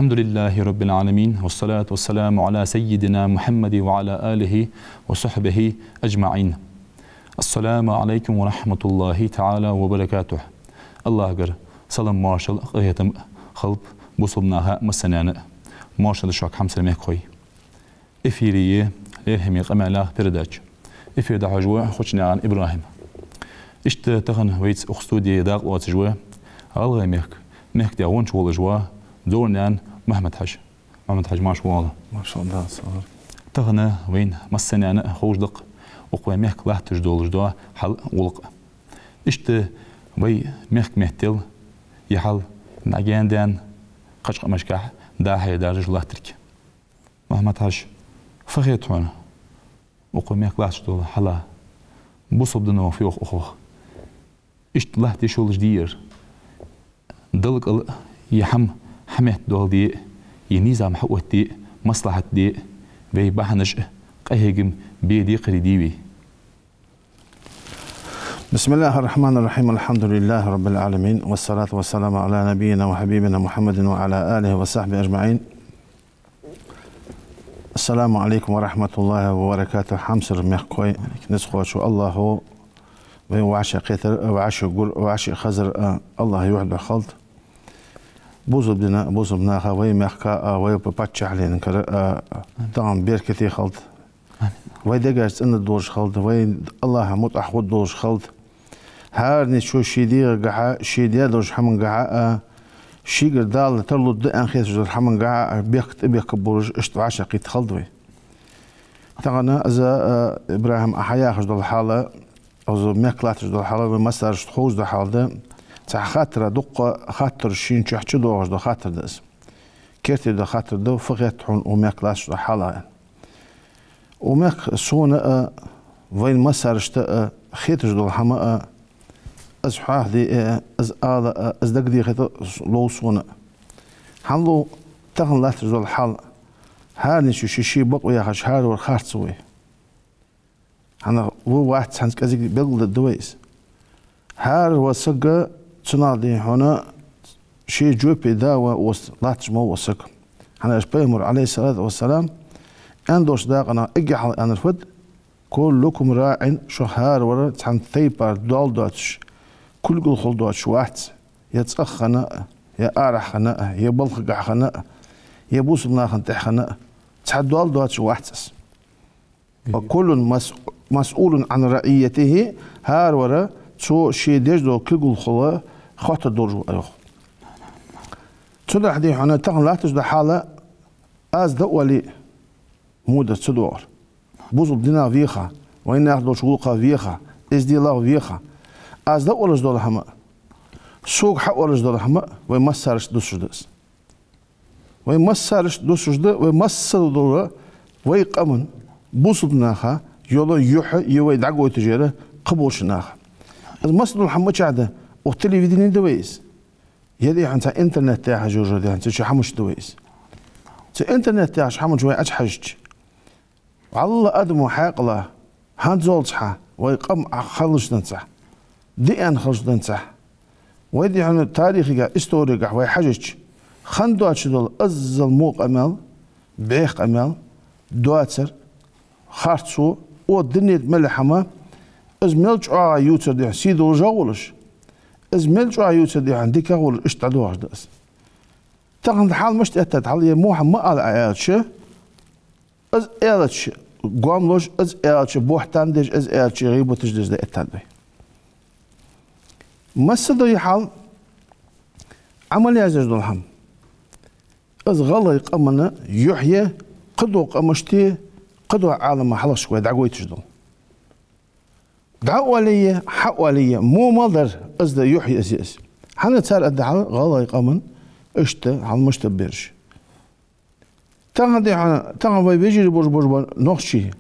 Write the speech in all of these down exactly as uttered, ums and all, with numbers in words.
الحمد لله رب العالمين، والصلاة والسلام على سيدنا محمد وعلى آله وصحبه أجمعين. السلام عليكم ورحمة الله تعالى وبركاته. АллахӀагара салам-моаршал, къахетам хилба бусалба наха массанена. Моаршал да шуга, хьамсара мехкахой. Эфире я «Лерхӏаме къамаьлах» передача. Эфир дӀахьош ва Хучнаькъан ИбрахӀим. Иштта тахан вайца укх студе дакъа лоацаш ва ГӀалгӀай мехка, мехкдаь гӀонча волаш ва Дзорнаькъан Мухьмад-Хьажа. Мухьмад-Хьажа, марша воагӀалва. Маршал да, сагӀар. Тахан вайна массанена ховш да-кх укх вай мехка латташ долаш дола хьал, гӀулакх. Иштта вай мехка меттел ер хьал дӀагаьнадаьнна, кхыча къамашка дӀа-хьа даржаш латтарг. Мухьмад-Хьажа, фу хет хьона укх мехка латташ дола хьал? Бусалба дино фу йоах укхох? Иштта латта йиш йолаш дий ер? Далла кӀал ер хӀама хьаметтадоаладе, ер низам хьаоттаде, маслахьат де вай бахьанаш а, къахьегам бе декхарий дий вай? بسم الله الرحمن الرحيم. الحمد لله رب العالمين. والصلاة والسلام على نبينا وحبيبنا محمد وعلى آله وصحبه أجمعين. السلام عليكم ورحمة الله وبركاته. Хьамсара мехкахой, низ кхоачаш АллахӀа вай вӀашагӀкхетар, вӀашагӀгур, вӀашагӀхазар, а, АллахӀ юхь духьа хилда. Бусалба дина, бусалба наха, вай мехка а, вай паччахьалкхенара а, а, тахан беркате хилда. Вай дегаш цӀена долаш хилда, вай АллахӀа мутӀахьа хургдолаш хилда. ХӀаране цо ший дегӀагахьа, ший даь долча хӀамангахьа а, шийгара Дала тарлургда аьнна хеташ долча хӀамангахьа а бехк тӀабехка болаш, иштта вӀашагӀкхийтта хилда вай. Тахан из, а, ИбрахӀим, Ӏа хьаяхаш дола хьал, из мехка латташ дола хьал вай массарашта ховш дола хьал да. Цхьа хаттар, дуккха хаттараш шийна чу доагӀаш дола хаттар да из. Керте дола хаттар да: фу хет хьона укх мехка латташ дола хьал, аьнна. Укх мехка сона а, вайна массарашта а хеташ дола хӀама а, из хьоахаде а, из ала а, из дагадехийта а лов сона. ХӀана лов? Тахан латташ дола хьал, хӀаране ший-ший бакъо яхаш, хӀаравар харц ва вай. ХӀана ва, вац, хӀанз кӀезига белгалдергда вай из. ХӀара ва саг, цунах, дий хьона, ший жопе да ва, ос латташ ма ва саг. ХӀана аьлча Пайхамара, عليه الصلاة والسلام, аьнна долча даькъанах эггара хьалха аьннар фуд: «كلكم راع», шух хӀаравар цхьан тайпара доал доацаш, кулгалхо доацаш вац, е цӀагӀа хинна а, е арахьа хинна а, е балхагахьа хинна а, е бусалба нахана тӀехьа хинна а, цхьа доал доацаш вац из. «وكل مس-، مسؤول عن رعيته», хӀаравар цо ший деш дола кулгалхо хоттаргдолаш ва, йоах. Цудухьа, дий хьона, тахан латташ дола хьал, аз дӀаоале, во дар ца доагӀар. Бусалба динах веха, вайнаьха долча гӀулакхах веха, эзделах веха. Аз дӀаоалаш дола хӀама, сога хьаоалаш дола хӀама вай массарашта дусаш да из. Вай массарашта дусаш да, вай массадола, вай къаман, бусалба наха йола юхь я вай дӀагойташ яр кхыболча наха. Из массадола хӀама мичахьа да? Укх телевидене да вай из. Е, дий хьона, цхьа интернет тӀа хьажа йожар, дий хьона, цу чу хӀамаш да вай из. Цу интернет тӀа хьажача хӀаман чу вай Ӏочухьежача, валлахӀи, адамо хьаькъала хӀанзалца хьа вай къам Ӏа хилча денз, диъенна хилча денз, вай, дий хьона, тарихагахьа, исторегахьа вай хьежача, хинна доацаш дола иззал во къамаьл, бӀеха къамаьл, доацар, харцо, о дунен тӀа мел хӀама, из мел чӀоагӀа ювцар, дий хьона, сий долаш а волаш, из мел чӀоагӀа ювцар, дий хьона, дикагӀа волаш, иштта дӀадоагӀаш да из. Тахан хьал мишта эттад, хьал е мухьа ма ала Ӏа аьлча, из аьлча гоама луш, из аьлча бухьтан деш, из аьлча гӀийбаташ деш да эттад вай. Масса да ер хьал, Ӏа мел язъеш дола хӀама, из гӀалгӀай къаман юхь я, кхыдола къамашта, кхыдола Ӏалама хьалхашка вай дӀагойташ дола. ДӀаоале а, хьаоале а, во мел дар, из да юхь я, из я из. ХӀана цар аргда хьал гӀалгӀай къаман иштта хьал мишта бераш? Тахан, дий хьона, тахан вай вежарий бола, бола нохчий,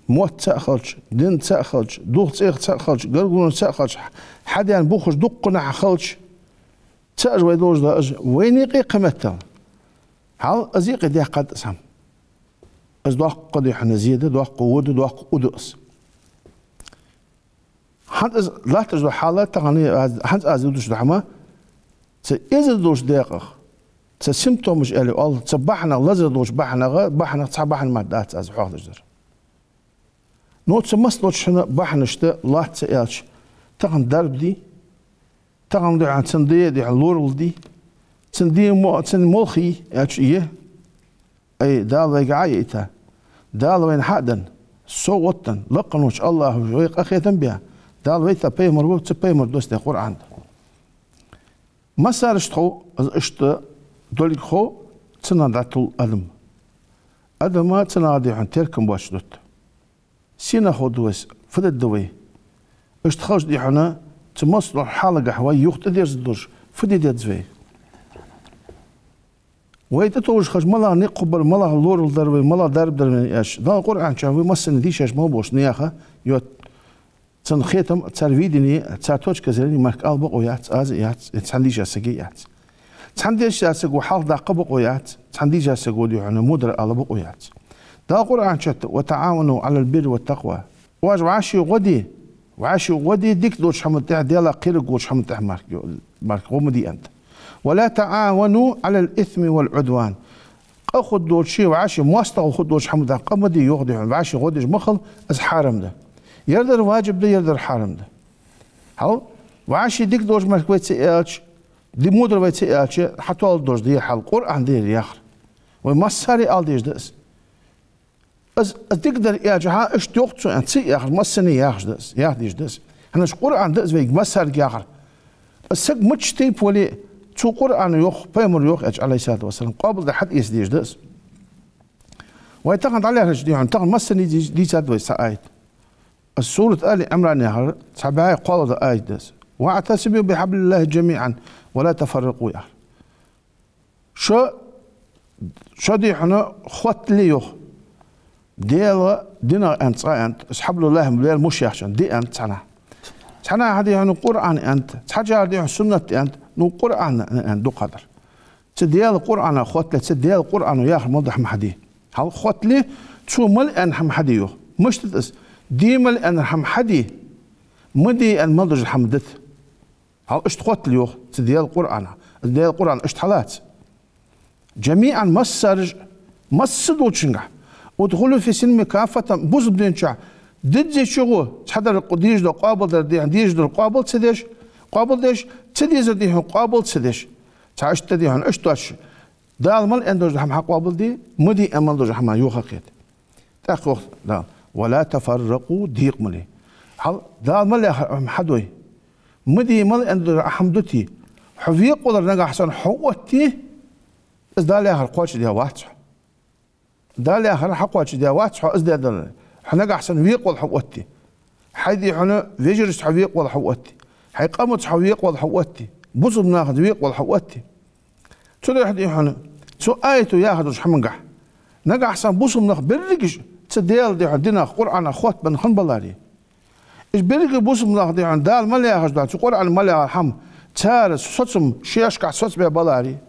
мотт цаӀ хилча, дин цаӀ хилча, дулх-цӀех цаӀ хилча, гаргалонаш цаӀ хилча, хьадаьнна бухаш дуккханахьа хилча, цаӀ уж вай долаш да, уж вайна юкъе кхы меттел. Хьал из юкъе даьккхад из хӀама. Из доккха, дий хьона, зе да, доккха во да, доккха у да из. ХӀанз из латташ дола хьал, тахан аз, хӀанз аз дувцаш дола хӀама, цу эзар долча даькъах, Цу симптомаш аьле оал, цу бахьанах, лазар долча бахьанах, бахьанах цхьа бахьан мара дац аз хьоахадеш дар. Но цу массадолча хӀаман бахьанашта лоацца аьлча, тахан дарба дий, тахан духьа цун де, духьа лорал дий, цун де мо-, цун молхий аьлча е. Ай, Дала вайга Ӏа яйта. Дала вайна хьа а денна, совгӀат а денна, лакхаволча АллахӀа вай къахетам бе. Дала вайта пайхамар ва, цу пайхамара доссадаь Къуръан да. Массараш тхов, аз иштта долга хов, цунах дӀатул адам. Адама цунах дий хьона теркам боацаш дут. Сенах ховргда вай из, фу дергда вай? Иштта хилча дий хьона, цу массадолча хьалагахьа вай юха тӀадерзаргдолаш, фу де деза вай? Вай тӀатовжаш хилча, малагӀа никъ хургбар, малагӀа лорал дар вай, малагӀа дарба дар вайна аьлча, Дала Къуръан чу вай массане дийшача мел болча наьха йоах. Цун хетам, цар видени, цар точка зрени мара ала бокъо яц, аз а яц, е цхьан дийшача сага а яц. Цхьан дийшача саго хьалхадаккха бокъо яц, цхьан дийшача саго дий хьона мудра ала бокъо яц. Дала Къуръан чу: «وتعاونوا على البر والتقوى». Оаш вӀаши гӀо де, вӀаши гӀо де дика долча хӀаман тӀехьа, Даьлах кхераргволча хӀаман тӀехьа мара, мара гӀо ма де аьннад. «ولا تعاونوا على الإثم والعدوان». Къа хургдолча, вӀаши моастагӀал хургдолча хӀаман тӀехьа къа ма де, йоах дий хьона, вӀаши гӀо деш ма хила, из хьарам да. Ер дар важиб да, ер дар хьарам да. Хьал, вӀаши дика долаш мара вай ца аьлча, ди мудра вай ца аьлча, хьатӀадолаш да хьал, Къуръан да ер яхар. Вай массане ала дезаш да из. Из, из дика дар аьлча, хьа, иштта йоах цо аьнна, ца яхар, массане яхаш да из, яха дезаш да из. ХӀана аьлча Къуръан да из вайга массанега яхар. Из саг мичча тайпа вале а, цо Къуръано йоах, пайхамаро йоах аьлча, Ӏалайхи ссалату вассалам, къоабалдеш хьатӀаэца дезаш да из. Вай тахан дӀалаьрхӀача дий хьона, тахан массане дий-, дийцад вай цхьа аят. Из сурат Али Ӏимран яхар, цхьа бӀаь кхоалагӀа аят да из. «واعتصموا بحبل الله جميعا ولا تفرقوا» яхар. Шо, шо дий хьона хоттале, йоах, Даьла динах аьннад цкъа аьннад, из хьаблуллахӀ, Даьла муш яхача ди аьннад цхьаннахьа. Цхьаннахьа дий хьона Къуръан аьннад, цхьачар дий хьона суннат аьннад, ну Къуръан аьннад дукхагӀдар. Цу Даьла Къуръанах хоттале, цу Даьла Къуръано яхар мел дола хӀама хьаде. Хьал хоттале, цо мел аьнна хӀама хьаде, йоах. Мишта да из? Де мел аьнна хӀама хьаде, ма де аьнна мел дола хӀама дита. Хьал иштта хоттале, йоах, цу Даьла Къуръанах. Из Даьла Къуръан иштта хьалаца. «جميعا», массараш, массадолчунгахьа. «ادخلوا في السلم كافة», бусалба дина чу диззача гӀо, цхьадар дезаш дола къоабалдар дехьа, дезаш дола къоабал ца деш, къоабал деш, ца дезар дехьа къоабал ца деш. Цхьа иштта дехьа, иштта дош. Дала мел аьнна дола хӀама хьакъоабал де, ма де аьнна мел дола хӀама юха кхета. ТӀаккха йоах Дала: «ولا تفرقوا», декъа ма ле. Хьал, Дала мел яхар хӀама хьадой, ма де мел аьнна дола хӀама дите, хьо векъа валар нагахьа санна хьо отте, из Дала яхар кхоачашдаь вац хьо. Дала яхар хьакхоачашдаь вац хьо, из даь даларе. Хьо нагахьа санна векъа вала хьо отте. Хьай дий хьона вежарашца хьо векъа вала хьо отте. Хьай къамаца хьо векъа вала хьо отте. Бусалба нахаца векъа вала хьо отте. Цудухьа дий хьона, цу аято яхаш долча хӀамангахьа, нагахьа санна бусалба нах берригаш цу Даьла дий хьона динах, Къуръанах хоттабенна хинна баларе. Уж берригаш бусалба нах дий хьона Дала мел яхаш дола, цу Къуръано мел яхаш дола хӀама, цар соцам шоашкахьа соцабаь баларе.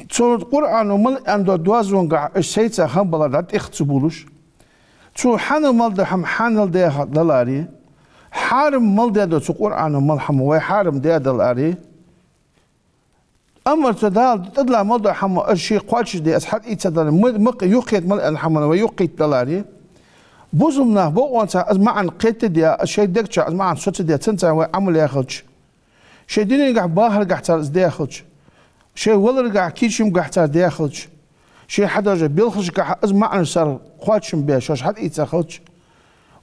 Цу Къуръано мел аьнна дола доазонгахьа уж сайца хинна баларе, дӀатӀех ца бувлаш. Цо хьанал мел даь хӀама хьанал даь даларе. Хьарам мел даь дола цу Къуръано мел хӀама вай хьарам даь даларе. Амма цу Дала тӀадилла мел дола хӀама, уж ший кхоачашде, аз хьатӀаийца даларе, ма-, ма-, юхакхета мел аьнна хӀаманна вай юхакхийтта даларе. Бусалба нах бокъонца из маӀан кхетаде, шоай дег чу из маӀан соцаде, цунца вай Ӏамал яь хилча, шоай динагахьа бахаргахьа цар из даь хилча, шоай валаргахьа, кийчамгахьа цар даь хилча, шоай хьадоагӀача белхашкахьа из маӀанаш цар кхоачам бе шоаш хьатӀаийца хилча,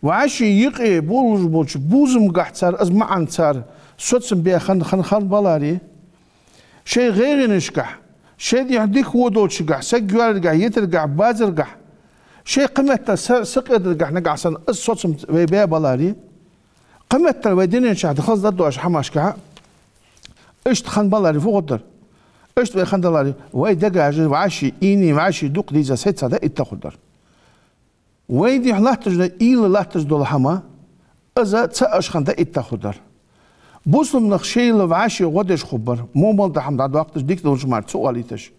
вӀаший юкъе болаш болча бувзамгахьа цар из маӀан цар соцам бе хинна, хинна, хинна баларе, шоай гӀайгӀанашкахьа, шоай дий хьона дика во долчагахьа, саг йоалаяргахьа, йитаргахьа, базаргахьа, шоай кхыметтел са-, сакъердаргахьа нагахьа санна из соцам вай баь баларе, кхыметтел вай дина чу хаза доагӀаш дола хӀамашкахьа иштта хинна баларе, фу хургдар? Иштта вай хинна даларе, вай дегаш вӀаший, ийни вӀаший дукха дийза сайца дӀаэтта хургдар. Вай дий хьона латташ дола, уйла латташ дола хӀама, из цаӀ аш хинна дӀаэтта хургдар. Бусалба нах шоайла вӀаший гӀо деш хургбар, мо мел дола хӀама дӀадоаккхаш, дика долча мара ца оалийташ.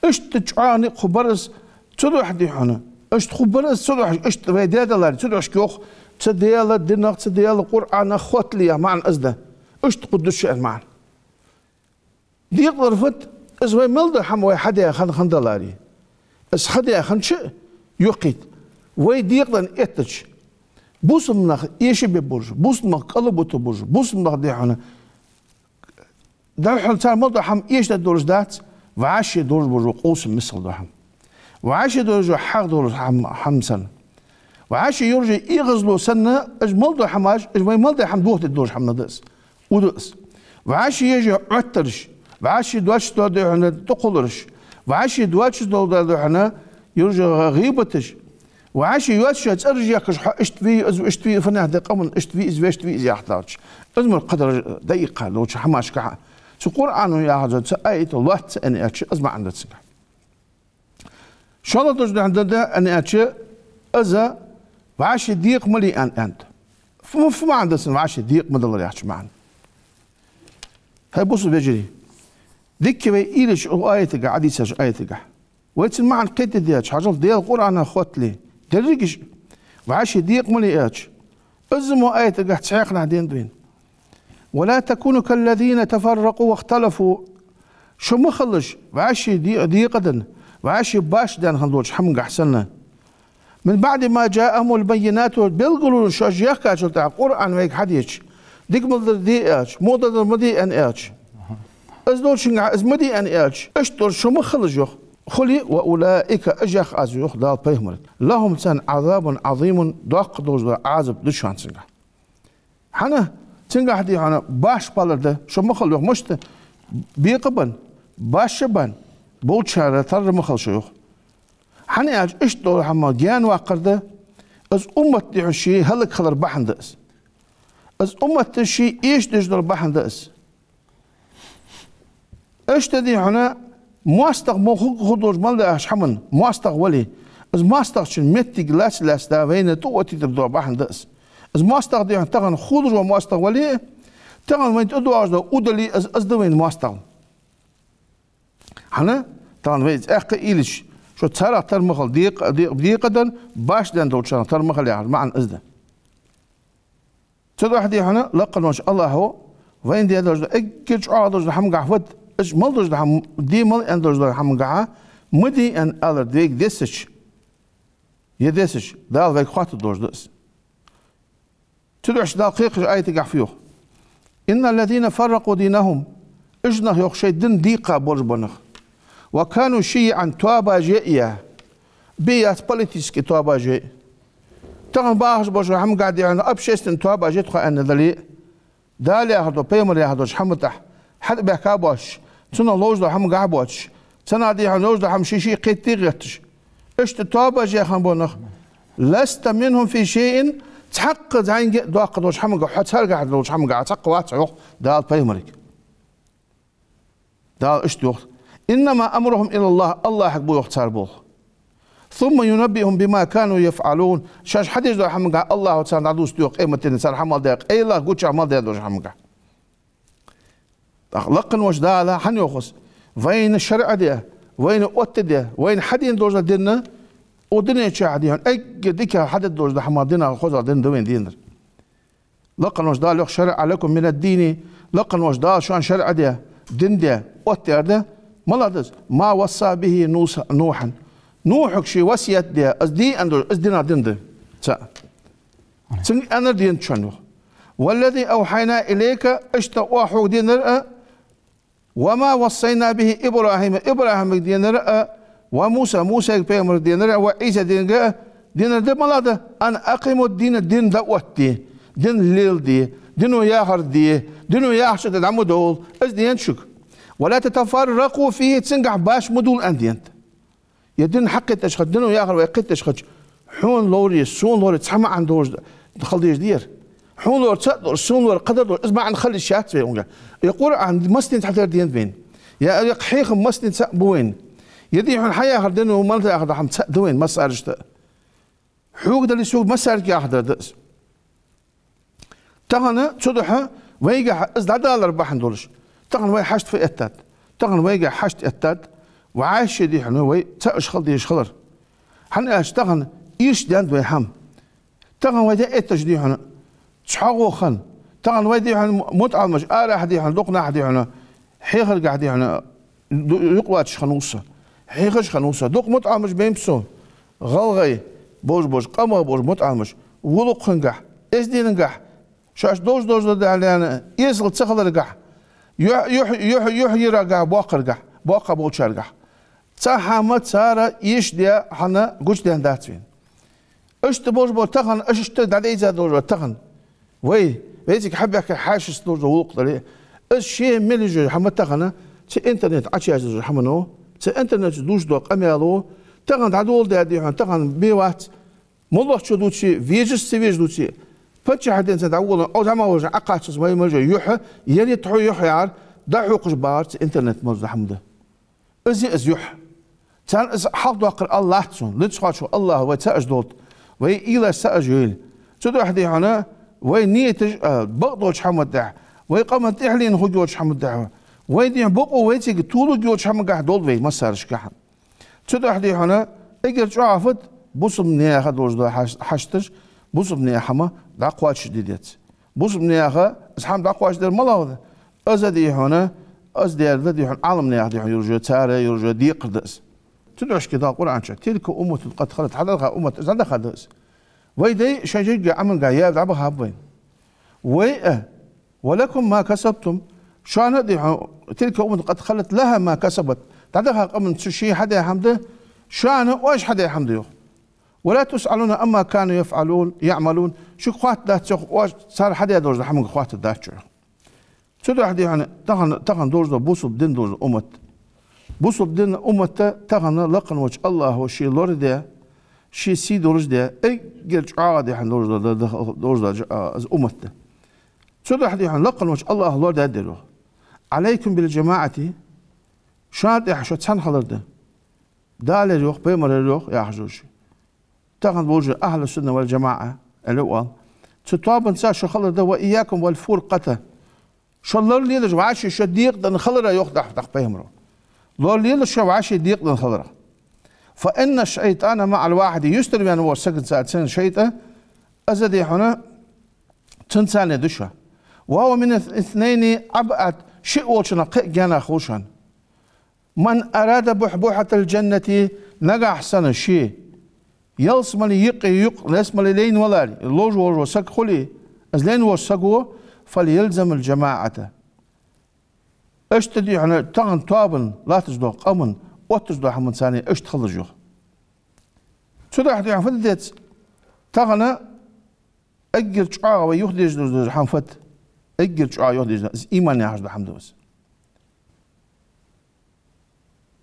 Иштта чӀоагӀа никъ хургбар из, цудухьа дий хьона. Иштта хургбар из, цудухьа, иштта вай даь даларе, цудухьа йоах, цу Даьла динах, цу Даьла Къуръанах хоттале яха маӀан из да. Иштта хургда шоай маӀан. Декъалдар фуд? Из вай мел дола хӀама вай хьадаь хинна хиннадаларе, из хьадаь хиннача а юхакхийтта, вай декъаденна эттача, бусалба нах эшабе болаш, бусалба нах кӀалбита болаш, бусалба нах, дий хьона, дий хьона, цар мел дола хӀама эшадергдолаш дац, вӀаши долаш бола къовсам миссел дола хӀама. ВӀаши долаш хьагӀ долаш хӀама, хӀама санна. ВӀаши йолаш эгӀазло санна, уж мел дола хӀамаш, уж вай мел дола хӀама дохадергдолаш хӀама да из. Ӏу да из. ВӀаши еш Ӏоттараш, вӀаши доацаш дола, дий хьона, тӀакхоллараш, вӀаши доацаш дола, дий хьона, йолаш гӀийбаташ, вӀаши йоацаш цӀераш ехкаш, хьо иштта вий, из иштта вий, фанахь да къаман, иштта вий из, вешта вий из яхийтараш. Из мара кхыдар дӀаийккха долча хӀамашка. Цу Къуръано яхача цу аята лоацца аьнна аьлча, из маӀан да цунгахь. ШоллагӀа долаш да хьона да аьнна аьлча, из вӀаши декъа ма ле аьнна аьннад. Фу, фу маӀан да цун вӀаши декъа ма далар яхача маӀан? ХӀай бусалба вежарий, дикка вай уйла еча укх аятагахь, хьадийцача аятагахь, вай цун маӀан кхетаде деза, хьажал, Даьла Къуръанах хоттале, дерригаш вӀаши декъа ма ле аьлча, из мо аятагахь цхьаькханахьа денад вайна: «ولا تكونوا كالذين تفرقوا واختلفوا». Шо ма хилалаш, вӀаши де-, декъаденна, вӀаши башха даьнна хинна долча хӀамангахь санна. «من بعد ما جاءهم البينات», белгалонаш шоашта яхкачул тӀехьагӀа, Къуръан вайга хьадеча, дика мел дар де аьлча, во дар ма де аьнна аьлча, из долча хӀамангахь из ма де аьнна аьлча, иштта долаш шо ма хилалаш, йоах. Хуле, «وأولئك», уж, йоах Аз, йоах Дала пайхамарга, «لهم», царна, «عذاب عظيم», доккха долаш дола Ӏазап да шоана цунгахь. ХӀана? Цунгахь, дий хьона, башха балар да, шо ма хилалаш, йоах, мишта? Бекъа бенна, башха бенна болчарех тара ма хилалаш шо, йоах. ХӀана аьлча, иштта дола хӀама гаьнаваккхар да, из уммат, дий хьона, ше хӀалакхилара бахьан да из. Из уммат ше эшадеш далара бахьан да из. Иштта, дий хьона, моастагӀа мо ху-, хургдолаш мел дола хӀаман моастагӀа вале, из моастагӀчун моттиг лаьца-лаьца да вайна тӀаоттийтар дола бахьан да из. Из моастагӀа, дий хьона, тахан хулаш вола моастагӀа вале, тахан вайна тӀадоагӀаш дола удали из, из да вайна моастагӀал. ХӀана? Тахан вай из аьккха уйла еча, шо царех тара ма хила, декъа-, декъа-, декъаденна, башха даьнна долчарех тара ма хила яхар маӀан из да. Цудухьа, дий хьона, лакхаволча АллахӀа вайна де долаш да, эггара чӀоагӀа долаш да хӀамангахь вад, уж мел долаш да хӀама, де ма аьнна долаш да хӀамангахьа, ма де аьнна алар вайга дессача, е дессача, Дала вайга хоаттаргдолаш да из. Цудухьа Дала кхыча аятагахь фу йоах: «إن الذين فرقوا دينهم», уж нах, йоах, шоай дин дийкъа болаш бола нах, «وكانوا شيعا», тоабаш яь, бе яц политически тоабаш яь. Тахан бахаш бола хӀамангахь, дий хьона, общественни тоабаш я тхо аьнна дале, Дала яхар дола, пайхамара яхар долча хӀаман тӀа хьатӀабаьхка боацаш, цунах ловш долча хӀамангахь боацаш, цунах, дий хьона, ловш дола хӀама ший-ший кхетаде гӀерташ, иштта тоабаш яь хинна бола нах, «لست منهم في شيء», цхьаккха зӀамига а доккха долча хӀамангахь, хьо царгахьара долча хӀамангахь цхьаккха вац хьо, йоах Дала пайхамарга. Дала иштта йоах: «إنما أمرهم إلى الله», АллахӀага ба, йоах, цар болх. «ثم ينبئهم بما كانوا يفعلون». Шоаш хьадеш долча хӀамангахь АллахӀа царна дӀадувцаргда, йоах, къематдийнахьа цар хӀама мел даь, къайлагӀа гуча хӀама мел даь долча хӀамангахь. ТӀаккха лакхаволча Дала хӀана йоах из? Вайна шарӀа даь, вайна оттадаь, вайна хьадена долаш дола дин, укх дунен чу, дий хьона, эггара дикагӀа хьадеш долаш дола хӀама, динах хозагӀа дин да вайна денар. Лакхаволча Дала йоах: «شرع لكم من الدين», лакхаволча Дала шоана шарӀа даь, дин даь, оттадаь да. МалагӀа да из? «ما وصى به نوس-، نوحا». Нухьага ше васкет даь, из де аьнна долаш, из динах дин да. Цхьа. Цунга аьннар денад шоана, йоах. «والذي أوحينا إليك», иштта оаха хьога денар а, «وما وصينا به إبراهيم», ИбрахӀимага денар а, «وموسى», Мусайга, пайхамарга денар а, «وعيسى», динга а, денар да, малагӀа да? «أن أقيموا الدين», дин дӀаотте, дин леладе, дино яхар де, дино яхача тӀа дӀа ма довла, из денад шуга. «ولا تتفرقوا فيه», цунгахь башха ма довла аьнна денад. Е дин хьакхеташ хилча, дино яхар вай кхеташ хилча, хьона ловре, сона ловре цхьа маӀан долаш хила дезаш да ер. Хьона ловре цаӀ долаш, сона ловре кхыдар долаш, из маӀан хила йиш яц вай укхунга. Е Къуръан массанена цхьатара денад вайна? Е, е хьехам массанена цаӀ ба вайна? Е, дий хьона, хьаяхар дино мел яхар да хӀама цаӀ да вайна массарашта? Хьога дале, сога, массарга яхар дар да из. Тахан цудухьа вайгахьа из дӀадалар бахьан долаш, тахан вай хьашт фу эттад? Тахан вайгахьа хьашт эттад вӀаши, дий хьона, вай цаӀ уж хила дезаш хилар. ХӀана аьлча тахан ирча даьннад вай хӀама. Тахан вай дӀаэтташ, дий хьона, цхьоагӀо хинна. Тахан вай, дий хьона, мутаӀаламаш арахьа, дий хьона, дукханахьа, дий хьона, хьехаргахьа, дий хьона, ду-, юкъе латташ хиннав со, хьехаш хиннав со. Дукха мутаӀаламаш байнаб сона, гӀалгӀай болаш, болаш, къамах болаш мутаӀаламаш, гӀулакхангахьа, эздийнгахьа, шоаш долаш, долаш да аьнна, эсала ца хиларгахьа, юхь-, юхь-, юхь-, юхь-, йирагахьа, боккхаргахьа, боккха болчаргахьа. Цхьа хӀама цар эшадаь хӀама гучадаьннадац вайна. Иштта болаш ба тахан, иштта дӀадайза долаш ба тахан. Вай, вайцига хьабаьхка хьаьшашца долаш да гӀулакх дале. Из ше мел йиш йола хӀама тахан, цу интернет Ӏочуяздаь дола хӀама, цу интернета чу дувцаш дола къамаьл, тахан дӀадоладаь, дий хьона, тахан бе вац. МоллагӀчо дувце, везаш ца везаш дувце, паччахьа денца дӀаволавенна, о зӀамагӀволча Ӏокхаччалца вай мел йиш йола юхь, ер я тхо юхь яхар, дӀахьокхаш багӀар цу интернета мел дола хӀама да. Из я из юхь. Царна из хьалхадоаккхар ала латт сона. Луцхачо АллахӀа вай цаӀаш долда. Вай уйлаш цаӀаш йойла. Цудухьа, дий хьона, вай нийташ, а, бакъдолча хӀаман тӀехьа, вай къаман тӀехьленна хургйолча хӀаман тӀехьа, вай, дий хьона, бокъо вайцига толургйолча хӀамангахьа долда вай массарашкахьа. Цудухьа, дий хьона, эггара чӀоагӀа фуд, бусалба наьха долаш дола хьаш-, хьашташ, бусалба наьха хӀама дӀакхоачашде деза. Бусалба наьха из хӀама дӀакхоачашдар малагӀа да? Из, дий хьона, из дер да, дий хьона, Ӏаламнаьха, дий хьона, йолаш йола, цар йолаш йола декхар да из. Цудухьа Дала Къуръан чу: «تلك أمة قد خلت», хьадоагӀа уммат, из дӀадаха да из. Вай дай шоай жигга Ӏамалга яьр дӀабахаб вайна. Вай а: «ولكم ما كسبتم», шоана, дий хьона, «تلك أمة قد خلت لها ما كسبت», дӀадаха къаман цу ший хьадаь хӀама да, шоана оаш хьадаь хӀама да, йоах. «ولا تسألون عما كانوا يفعلون، يعملون». Шуга хоаттаргдац, йоах, оаш цар хьадаь долча хӀаманга хоаттаргдац шо, йоах. Цудухьа, дий хьона, тахан, тахан долаш да бусалба дин долаш да уммат. Бусалба дина уммата тахан лакха волча АллахӀа ше лорадаь, ше сий долаш даь, эггара чӀоагӀа, дий хьона, долаш да, да, да, долаш да, а, из уммат да. Цудухьа, дий хьона, лакха волча АллахӀа лорадаьдар, йоах: «عليكم بالجماعة», шоана тӀехьа шо цхьана хилар да. Дала ер йоах, пайхамара ер йоах, яхаш долаш. Тахан болаш да أهل السنة والجماعة аьле оал. Цу тоабанца шо хилар да: «وإياكم والفرقة». Шо лоралелаш вӀаши шо декъаденна хилара, йоах тӀаккха, тӀаккха пайхамара. Лоралелаш шо вӀаши декъаденна хилара. «فإن الشيطان مع الواحد», юстара ваьнна волча сагаца цхьана шайтӀа, из, дий хьона, цунцара да шо. «وهو من اثنين أبعد», шиъ волчунах кхы а гаьнагӀа хул шоана. «من أراد بحبوحة الجنة», нагахьа санна ше ялсмале юкъе юкъ, ялсмале лайна валаре, ловш волаш вола саг хуле, из лайна волча саго, «فليلزم الجماعة». Иштта, дий хьона, тахан тоабан латташ дола къаман отташ дола хӀаманца иштта хилалаш, йоах. Цудухьа, дий хьона, фу де деза? Тахан эггара чӀоагӀа вай юхадеш дола хӀама фуд? Эггара чӀоагӀа юхадеш дола, из иман яхаш дола хӀама да из.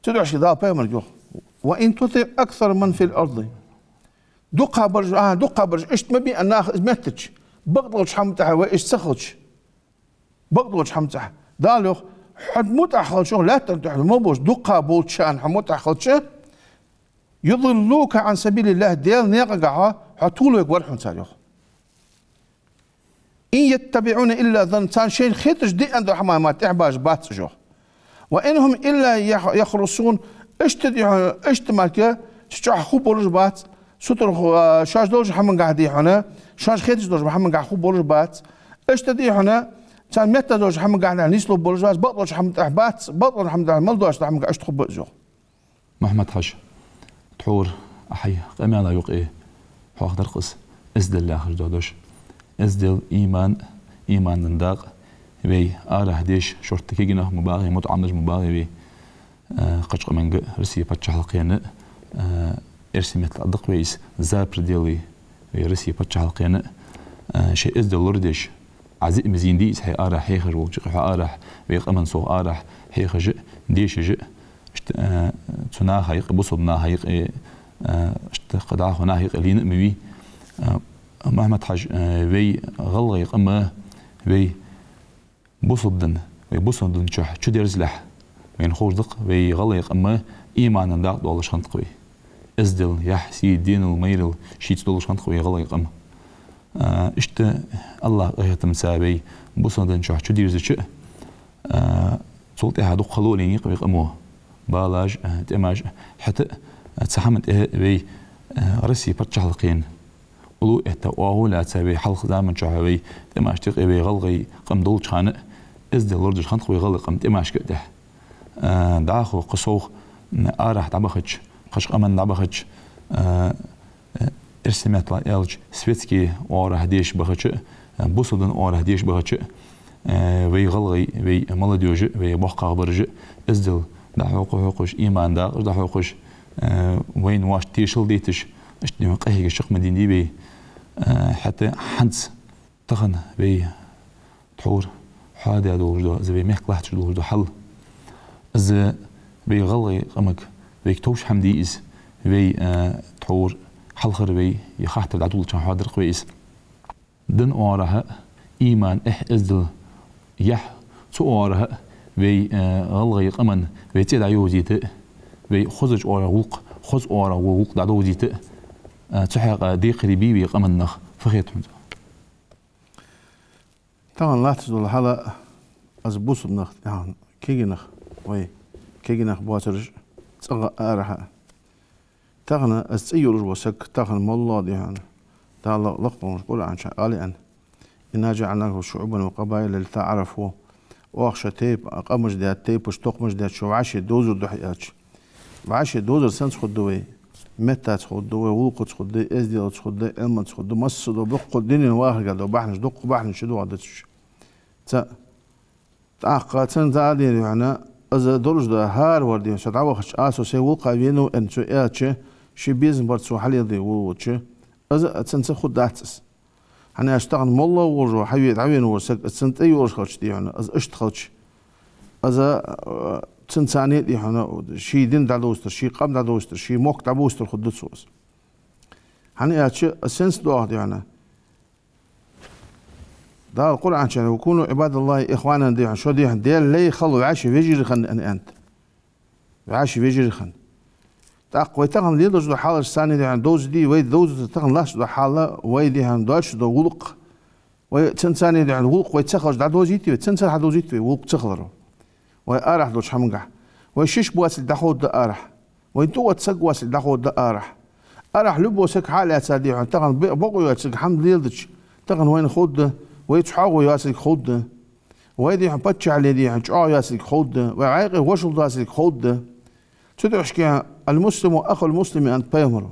Цудухьа Дала пайхамарга йоах: «وإن تطع أكثر من في الأرض». ДукхагӀбараш, а, дукхагӀбараш, иштта ма бий нах из меттача, бакъдолча хӀаман тӀехьа вай иштта ца хилча, бакъдолча хӀаман тӀехьа. Дала йоах: хьона мутӀахьа хилча, лаьттан тӀа мел болча дукхагӀболчарна хьо мутӀахьа хилча, «يضلوك عن سبيل الله», Даьла наькъагахьа хьо тувлавергвар хьона цар, йоах. «إن يتبعون إلا الظن», царна шоашта хеташ дийна дола хӀама мара тӀехьабаш бац уж, йоах. «وإن هم إلا يخ-، يخرصون», иштта, дий хьона, иштта мара цу чу хургболаш бац, сутара ху-, а, шоаш долча хӀамангахьа, дий хьона, шоашта хеташ долча хӀамангахьа хургболаш бац. Иштта, дий хьона, царна метта долча хӀамангахьа нийслургболаш бац, бакъдолча хӀаман тӀехьа бац, бакъдолча хӀаман тӀехьа мел доацача хӀамангахьа иштта хургба уж, йоах. Мухьаммад-Хьажа, тхьовра хьай къамаьла юкъе хьоахадаьр-кх из, эздел яхаш дола дош. Эздел, иман, иман дина дакъа, вай арахьа деша, шортта кагий нах ма багӀий, мутаӀаламаш ма багӀий вай, а, кхыча къаманга, Россе паччахьалкхена, а, эрсий меттала аргда-кх вай из, за пределы вай Россе паччахьалкхена, а, шоай эздел лорадеш, Ӏа зиъ ма зийнадий из хьай арахьа хьехаш волча юкъе, хьо арахьа, вай къаман совгӀа арахьа хьехаш а, дешаш а, иштта, а, цу наха юкъе, бусалба наха юкъе, а, иштта кхы дӀахо наха юкъе лийна а ма вий. А, Мухьаммад-Хьажа, а, вай гӀалгӀай къам, вай бусалба дин, вай бусалба дина чу чудерзалехь, вайна ховш да-кх, вай гӀалгӀай къам иман дина дакъа долаш хиннад-кх вай. Эздел, яхь, сий, денал, майрал шийца долаш хиннад-кх вай гӀалгӀай къам. А, иштта АллахӀа къахетамца вай бусалба дина чу чудерзача, а, цул тӀехьа дукха хало лийннай-кх вай къамо. Балаш а, тӀемаш а, хӀаьта а, цу хӀаман тӀа вай, а, Россе паччахьалкхен уллув этта, оагӀув лаьца вай хьалха заман чухь вай тӀемашта юкъе вай гӀалгӀай къам долча хана а, эздел лорадеш хиннад-кх вай гӀалгӀай къам тӀемашка а тӀехьа. а, дӀахо кхы совгӀа, м, арахьа дӀабахача, кхыча къаман дӀабахача, а, э, эрсий меттала аьлча, светски оагӀорахьа дешаш бахача, э, бусалба дина оагӀорахьа дешаш бахача, э, вай гӀалгӀай, вай молодёжь, вай боккхагӀбараш, эздел дӀахьокха-хьокхаш, иман дакъаш дӀахьокхаш, э, вайна вайшта тешал дайташ, иштта дийна къахьегаш чакх ма дийна дий вай, э, хӀаьта хӀанз тахан вай тхьовра хьоадаь долаш да, из вай мехка латташ долаш да хьал. Из вай гӀалгӀай къамага, вайга товш хӀама дий из, вай, э, тхьовра хьалхара вай, е хаттар дӀадоладеча хана хьоадаьр-кх вай из. Дина оагӀорахьа, иман, эхь, эздел яхь, цу оагӀорахьа вай, э, гӀалгӀай къаман вай цӀи дӀайовзийта, вай хозача оагӀорахьа гӀулакх, хоза оагӀорахьа гӀулакх дӀадовзийта, э, цу хьакъехьа декхарий бий вай къаман нах, фу хет хьона? Тахан латташ дола хьал, из бусалба нах, тахан кегий нах, вай кегий нах боацараш цӀагӀа, арахьа. Тахан из цӀи йолаш вола саг, тахан моллагӀа, дий хьона, Дала лакха волча Къуръан чу аьнна: «إنا جعلناكم شعوبا وقبائل لتعارفوا». Оаха шо тайп-, къамаш даьд, тайпаш, тохкамаш даьд, шо вӀаши довзар духьа аьлча. ВӀаши довзар сенца хургда вай? Меттаца хургда вай, гӀулакхаца хургда, эзделаца хургда, Ӏилманца хургда, массадола дуккха дунен вахарга дола бахьанаш, дуккха бахьанаш чудоагӀаргда цу чу. Цхьа. ТӀаккха цун цӀа а, дий хьона, из долаш да хӀара вар, дий хьона, со дӀавахача, а, со сай гӀулакха венав аьнна цо аьлча, ший безам бар цо хьалеладе волавелча, из а цунца хургдац из. ХӀана аьлча тахан моллагӀа волаш вола, хьаве-, дӀавена вола саг, из цун тӀа йолаш хилча, дий хьона, из иштта хилча, из, э, цунцара, дий хьона, ший дин дӀадовзийтар, ший къам дӀадовзийтар, ший мохк дӀабовзийтар хургда цо из. ХӀана аьлча, из сенца доагӀа, дий хьона, Дала Къуръан чу: «وكونوا عباد الله إخوانا», дий хьона, шо, дий хьона, Даьла лай хила вӀаши вежарий хила, аьнна, аьннад. ВӀаши вежарий хила. ТӀаккха вай тахан лелаш дола хьалаш санна, дий хьона, довза дий, вай довза тахан латташ дола хьал, вай, дий хьона, доацаш дола гӀулакх. Вай цунцара, дий хьона, гӀулакх вай ца хилча дӀадовзийтий вай, цунцара хьадовзийтий вай гӀулакх ца хиларо. Вай арахьа долча хӀамангахь. Вай шишша боацилга дӀаховргда арахьа. Вайна тӀаоттаргвоацилга дӀаховргда арахьа. Арахьа любой саг хьалаьца, дий хьона, тахан бе-, бокъо йоацилга хӀама леладича, тахан вайна ховргда, вай цхьоагӀо йоацилга ховргда. Вай, дий хьона, паччахьале, дий хьона, чӀоагӀа йоацилга ховргда, вай Ӏайкъе вошал доацилга ховргда. Цудухьа: «المسلم أخو المسلم», аьннад пайхамара.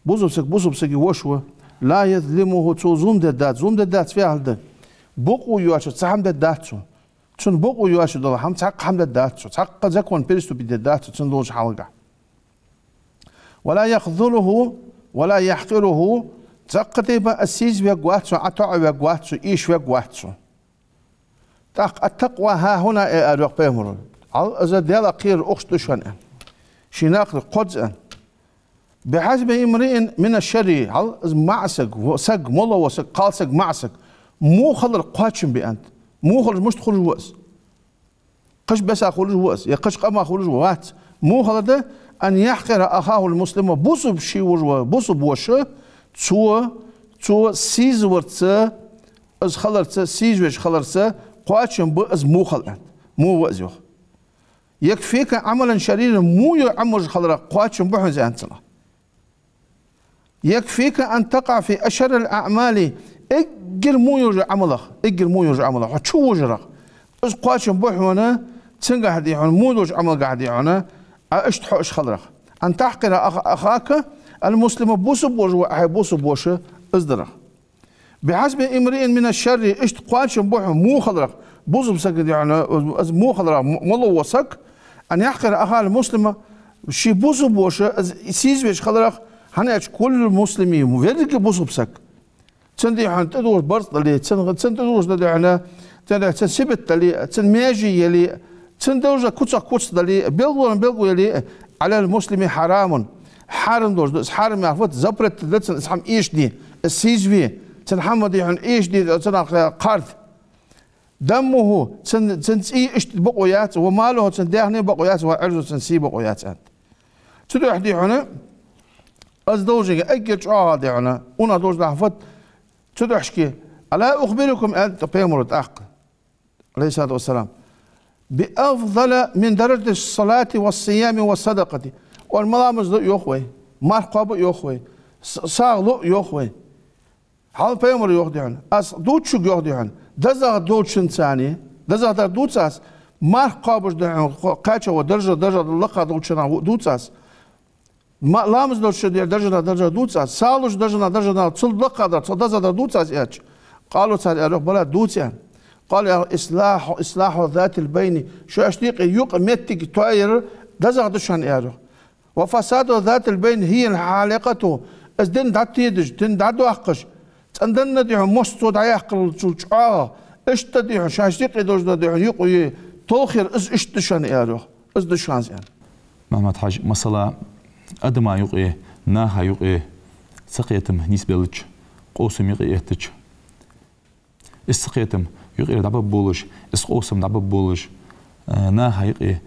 Бусалба саг бусалба сага воша ва. «لا يظلمه», цо зулам дергдац, зулам дергдац фу яхилга да? Бокъо йоацаш цхьа хӀама дергдац цо. Цунна бокъо йоацаш дола хӀама, цхьаккха хӀама дергдац цо, цхьаккха закон переступить дергдац цо, цунна долча хьалгахь. «ولا يخذله ولا يحقره», цхьаккха тайпара из сийсаверг вац цо, ӀотоӀавергвац цо, эшавергвац цо. ТӀаккха: «التقوى ها هنا», аьнна аьлар йоах пайхамара. Хьал, из Даьлах кхерар укх чу да шоана, аьнна. Ший накхале кхозза, аьнна. «بحسب امرئ من الشر», хьал, из маӀа саг, во-, саг, моллагӀа вола саг, кхалсаг, маӀа саг, во хилар кхоачам ба, аьннад. Во хилар мишта хулаш ва из? Кхыча беса хулаш ва из, е кхыча къама хулаш ва? Вац. Во хилар да: «أن يحقر أخاه المسلم», бусалба ший волаш вола бусалба воша, цо, цо сийсаварца, из хиларца, сийсавеш хиларца кхоачам ба из во хилар, аьннад. Во ва из, йоах. «يكفيك عملا شريرا», во йола Ӏамалаш хиларах кхоачам ба хьона из, аьннад цунах. «يكفيك أن تقع في أشر الأعمال», эггара во йолча Ӏамалах, эггара во йолча Ӏамалах, хьо чувожарах. Из кхоачам ба хьона, цунгахь, дий хьона, во долча Ӏамалгахь, дий хьона, Ӏа иштта хьоаш хиларах. «أن تحقر أخ-، أخاك المسلم», бусалба воша ва хьай бусалба воша из дарах. «بحسب امرئ من الشر», иштта кхоачам ба хьона во хиларах, бусалба саг, дий хьона, из во хиларах, м-, моллагӀа вола саг, «أن يحقر أخاه المسلم», ший бусалба воша из сийсавеш хиларах, хӀана аьлча «كل مسلم», веррига бусалба саг. Цунна, дий хьона, тӀадувш барзкъа дале, цунна, цунна тӀадувш да, дий хьона, цунна, цунна сибат дале, цунна маьже яле, цунна долаш да куцах куц дале, белгалонна белгало яле, «على المسلم حرام». Хьарам долаш да из, хьарам яхар фуд, запрет да цунна из хӀама эшаде, из сийсаве, цун хӀама, дий хьона, эшаде, цунах кхарда. «دمه», цун, цун цӀий иштта бокъо яц, «وماله», цун даьхни бокъо яц, «وعرضه», цун сий бокъо яц, аьннад. Цудухьа, дий хьона, из долчунга эггара чӀоагӀа, дий хьона, унахь долаш да хӀама фуд? Цудухьа: «ألا أخبركم», аьннад пайхамара тӀаккха, عليه الصلاة والسلام, «بأفضل من درجة الصلاة والصيام والصدقة». Ӏа ма ламаз ду, йоах, вай, марха кхоабу, йоах, вай, с-, сагӀа лу, йоах, вай. Хьал пайхамара йоах, дий хьона. Аз дувц шуга, йоах, дий хьона, дезагӀа долчунцара, дезагӀа дар дувц аз, Марха кхобаш да хьона кхо-, кхаьча ва даржа, даржа лакха долча наха дувц аз. Ма-, ламаз долча дер даржа, даржа дувц аз. Сагӏа луш даржа, даржа цул лакха дар, цул деза дар дувц аз аьлча. قالوا, цар аьлар йоах, بلى, дувц аьнна. قال, аьлар йоах, إصلاح, إصلاح ذات البين, шоашта юкъе юкъ-меттиг тоаяр дезагӏа да шоана, аьлар йоах. وفساد ذات البين هي الحالقة. Из дин дӏатедаш, дин дӏадоаккхаш, цӏена денна, дий хьона, мос цо дӏаяьккхалца чӏоагӏа, иштта, дий хьона, шоашта юкъе долаш да, дий хьона, юкъе толхаяр, из иштта да шоана, аьлар йоах. Из да шоана из аьнна. Мухьаммад-Хьажа, масала, адама юкъе, наха юкъе цакхетам нийсбелча, къовсам юкъе эттача, из цакхетам юкъера дӏабаргболаш, из къовсам дӏабаргболаш, э, наха юкъе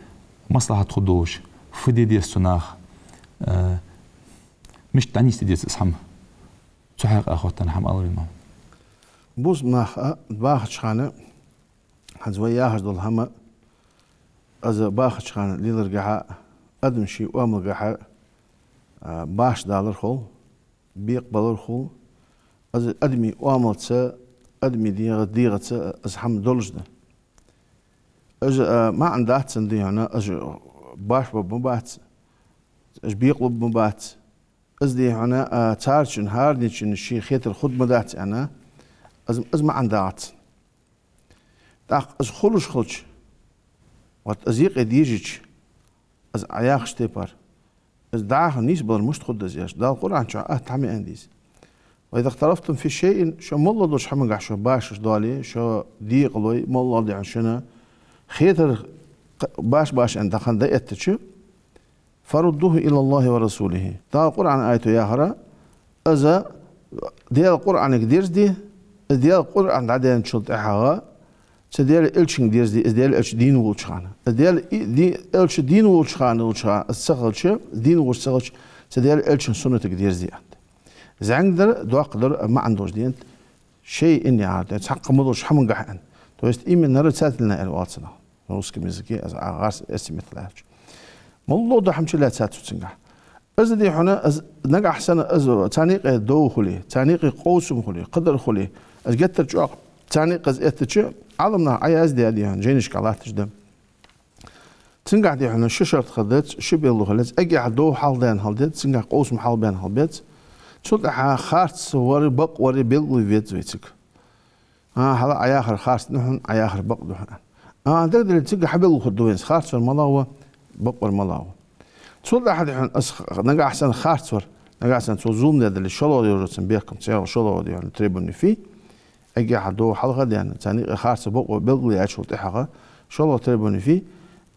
маслахьат хургдолаш, фу де деза цу наха, э, мишта дӏанийсде деза из хӏама? Цу хьакъехьа хоттаденна хӏама аларий, ма. Бусалба нах а бахача хана, хӏанз вай яхаш дола хӏама, из бахача хана леларгахьа, адам ший оамалгахьа, а, башха далар хул, бекъабалар хул, из адамий оамалца, адамий дегӏа-, дегӏаца из хӏама долаш да. Из, а, маӏан дац цун, дий хьона, из башха ба ма бац, из бекъалургба ма бац. Из, дий хьона, а, царчун, хӏаранечун ший хетар хургда ма дац аьнна, из, из маӏан дац. Тӏаккха из хулаш хилча, вот из юкъе дезача, из Ӏа яхача тайпара, из дӏахо нийсбалар мишта хургда из аьлча, Дала Къуръан чу атта хӏама аьннад из: «وإذا اختلفتم في شيء», шо моллагӏа долча хӏамагахьа шо башхаш дале, шо декъалой, моллагӏа, дий хьона, шун хетар башха-башха аьнна тахан дӏаэттача, «فردوه إلى الله ورسوله». Дала Къуръан аято яхар: из Даьла Къуръанага дерзаде, из Даьла Къуръан дӏадаьнначул тӏехьагӏа цу Даьла Элчанга дерзаде, из Даьла Элча дийна волча хана. Из Даьла и-, ди-, Элча дийна волча хана, волча хана из ца хилча, дийна волаш ца хилча, цу Даьла Элчан суннатага дерзаде аьннад. Зӏамига дар, доккха дар, маӏан долаш да из. Шей ин яхар, цхьаккха ма долча хӏамагахьа аьнна. То есть именно нарицательное аьнна оал цунах на русском языке, аз а гӏарс эцаметталаьча. Моллагӏа дола хӏама чулаьцад цу цунгахьа. Из, дий хьона, из нагахьа санна из царна юкъе дов хуле, царна юкъе къовсам хуле, кхыдар хуле, из геттара чӏоагӏа царна юкъе из эттача, Ӏаламнаха Ӏояздаь, дий хьона, жайнашка латташ да. Цунгахьа, дий хьона, ши шарт хила деза, ши белгало хила деза, эггара хьалха дов хьалдаьнна хила деза, цунгахьа къовсам хьалбаьнна хила беза. Цул тӏехьагӏа харцвар, бакъвар белгалве веза вай цига. А, хьажал, Ӏа яхар харц да хьона, Ӏа яхар бакъ да хьона. А, дагадоагӏа, цига хьабелгалхургда вайна, харцвар малагӏа ва, бакъвар малагӏа ва. Цул тӏехьагӏа, дий хьона, из х-, нагахьа санна харцвар, нагахьа санна цо зулам даь дале, шоллагӏа йолча цун бехкам, цхьайола шоллагӏа, дий хьона, требовани фий, эггара хьалха дов хьалха а даьнна, царна юкъе харцвар, бакъвар белгалъяьчул тӏехьагӏа, шоллагӏа требовани фий,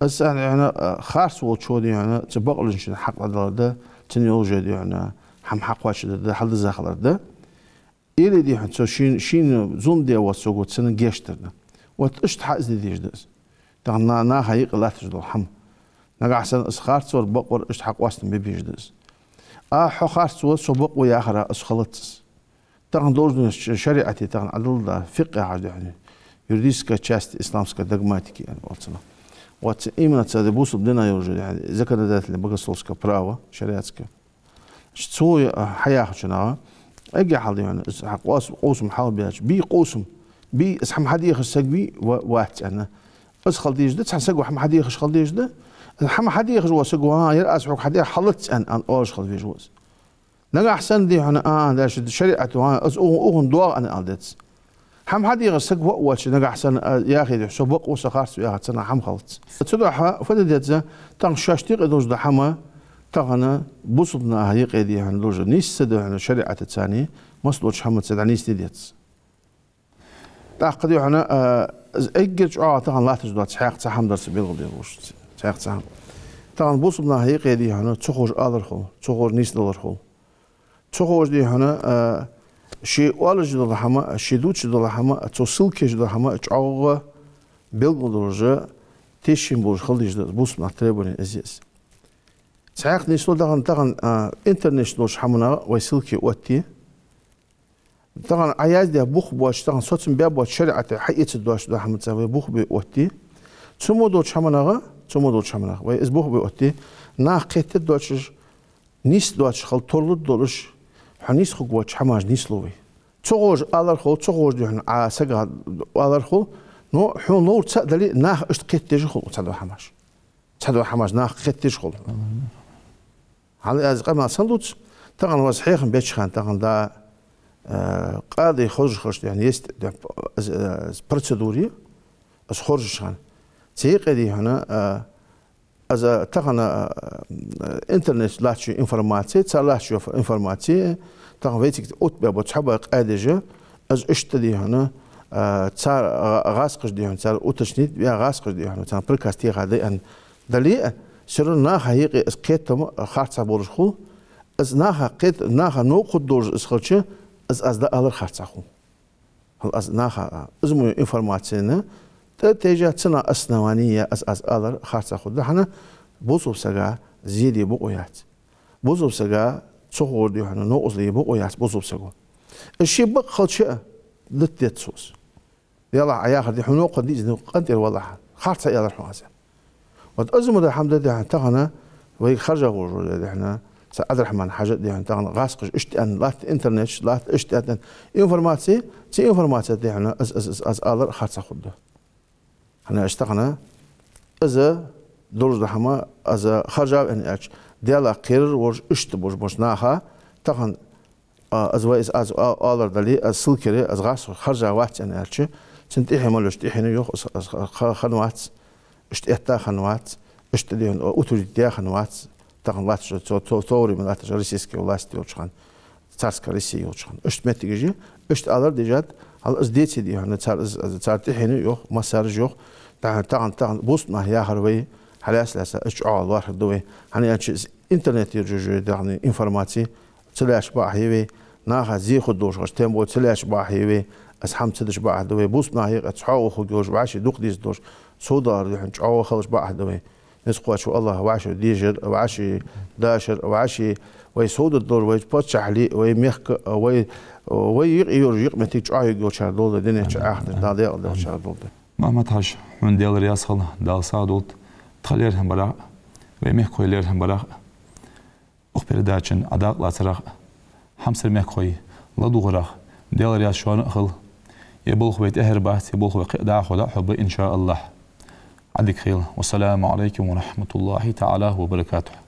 из санна, дий хьона, а, харц волчо, дий хьона, цу бакъволчун хьакъ дӏадалар да, цунна йолаш, дий хьона, хӏама хьакхоачаш дар да, хьалдизза хилар да. Или, дий хьона, цо шийна, шийна зулам даь воаца саго цунна гешт дар да. Вот иштта хьа из де дезаш да из. Тахан на-, наха юкъе латташ дола хӏама. Нагахьа санна из харцвар, бакъвар иштта хьакъоастам бе безаш да из. А, хьо харц ва, со бакъ ва яхар, из хилац из. Тахан долаш да ш-, шариӏате тахан Ӏадал да, фикъхӏ яхаш да хьона, юридическая часть исламской догматики аьнна оал цунах. Вот именно цу бусалба дина йолаш да хьона законодательное богословское право шариатское. Цо, а, хьаяхачунагӏа, эггара хьалха, дий хьона, из хьа къос-, къовсам хьалбаьча, бий къовсам, бий, из хӏама хьадехаш саг вий, ва-, вац аьнна. Из хила дезаш да, цхьан саго хӏама хьадехаш хила дезаш да. Из хӏама хьадехаш вола саг ва, а, яр аз хьога хьадехар хилац аьнна, аьнна оалаш хила везаш ва из. Нагахьа санна, дий хьона, а, дальше шариӏато, а, из укхун, укхунна доагӏа аьнна ала деза. Хӏама хьадехаш саг ва а воацаш, нагахьа санна, а, яхе, дий хьона, со бакъ ва, со харц ва яхар цунах хӏама хилац. Цудухьа фу де деза, тахан шоашта юкъе долаш да хӏама, тахан бусалба наха юкъе, дий хьона, долаш да, нийса да хьона шариӏатаца, масса долча хӏамаца дӏанийсде деза. Тӏаккха, дий хьона, а, из эггара чӏоагӏа тахан латташ да, цхьаькха цхьа хӏама дар са белгалде луш, цхьаькха цхьа хӏама. Тахан бусалба наха юкъе, дий хьона, ца ховш алар хул, ца ховш нийсдалар хул. Ца ховш, дий хьона, а, ше оалаш дола хӏама, ше дувцаш дола хӏама, цо ссылка еш дола хӏама чӏоагӏа белгалдолаш, тешаме болаш хила дезаш да из, бусалба наьха требовани из я из. Цхьаькха нийслу тахан, тахан, а, интернет чу долча хӏаманна вай ссылка оттаде. Тахан Ӏояздаь бух боацаш, тахан соцам баь боацаш, шариӏате хьаэца доацаш дола хӏамаца вай бух бе оттаде. Цу мо долча хӏаманна, цу мо долча хӏаманна вай из бух бе оттаде. Нах кхетаде доацаш, нийса доацаш хила тарлуш долаш, хьо нийса хургвоацача хӏамаш нийслу вай. Ца ховш алар хул, ца ховш, дий хьона, Ӏа сага алар хул, Но хьона ловр ца а дале, наха иштта кхетадеш хул цхьадола хӀамаш. Цхьадола хӀамаш наха кхетадеш хул. Хьал аз къамаьл санна дувц, тахан вай хьехам беча хана, тахан да, э, къади хоржаш хилча, дий хьона, есть, дий хьона, аз, аз процедура, аз хоржаш хана. Цу юкъе, дий хьона, э, аз тахан, э, интернет латтача информаци, цар латтача информаци, тахан вайцига оттабаь бола цхьабола къаьдеш, аз иштта, дий хьона, э, цар, э, гӀазкхаша, дий хьона, цар уточнить баь, гӀазкхаша, дий хьона, царна приказ теха дайна дале а, всё равно наха юкъе аз кхетам харцахьа болаш хул. Аз наха кхет-, наха новкъа хургдолаш аз хилча, аз, аз дӀаалар харцахьа хул. Хьал аз наха, аз мо информацена тӀатайжа, цу основании аз, аз алар харцахьа хургда. ХӀана? Бусалба сага зе де бокъо яц. Бусалба сага цу хӀор, дий хьона, новкъостал де бокъо яц бусалба саго. Аз ший бакъ хилча а, датдет сос. Делахь а яхар, дий хьона, кхо дийза къинтӀера валахь, харцахьа аьлар хьона аз. Вот аз мо да хӀама да, дий хьона, тахан вайга харжа гӀожо да, дий хьона, са Ӏабдрахьман-Хьажа, дий хьона, тахан гӀазкхаша иштта аьнна латт, интернеташ латт иштта аьнна информаци, цу информаци, дий хьона, аз, аз, аз, аз алар харцахьа хургда. ХӀана аьлча тахан аз долаш да хӀама, аз харжав аьнна аьлча, Даьлах кхерар волаш, иштта болаш болча наха, тахан, а, аз вай, аз, аз а-, алар дале, аз ссылкера, аз гӀазкхаша харжа вац аьнна аьлча, цун тӀехье мел йолча тӀехьено, йоах, аз, аз ха-, хинна вац, иштта этта хинна вац, иштта, дий хьона, утверждить яь хинна вац, тахан латташ, цу, цу, цу времен латташ российски власть йолча хана, царская Россия йолча хана. Иштта моттигаш я, иштта алар дезад, хьал аз деций, дий хьона, цар, аз, аз, цар тӀехьено, йоах, массараш, йоах, тахан, тахан, тахан бусалба нах яхар вай, хьалаьца-лаьца, аз чӀоагӀа лоархӀаргда вай. ХӀана аьлча из интернет йолча жо, дий хьона, информаци ца лаьча бакъахьа я вай, наха зе хургдолаш хилча, тем более ца лаьча бакъахьа я вай, аз хӀама ца дича бакъахьа да вай, бусалба нах юкъе цхьоагӀо хургйолаш, вӀаши дукха дезаш долаш, совдалар, дий хьона, чӀоагӀа хилча бакъахьа да вай. Низ кхоачаш ву АллахӀ, вӀаши дешар, вӀаши дашар, вӀаши вай совдола долар, вай паччахьале, вай мехка, вай, вай юкъе йолаш, юкъ-моттиг чӀоагӀа йолчар долда, дунен чу, ахарта чу Дала даькъала долчар долда. Мухьаммад-Хьажа, хьона Даьла раьза хилва, Дала сагӀа долда, тха лерхӀам барах, вай мехкахой лерхӀам барах, укх передачан Ӏодакъа лацарах, хьамсара мехкахой ладувгӀарах Даьла раьза шоана а хилва. Ер болх вай тӀехьара бац, ер болх вай кхы а дӀахо дӀахьоргба, иншааллахӀ. Ӏадика хийла. والسلام عليكم ورحمة الله تعالى وبركاته.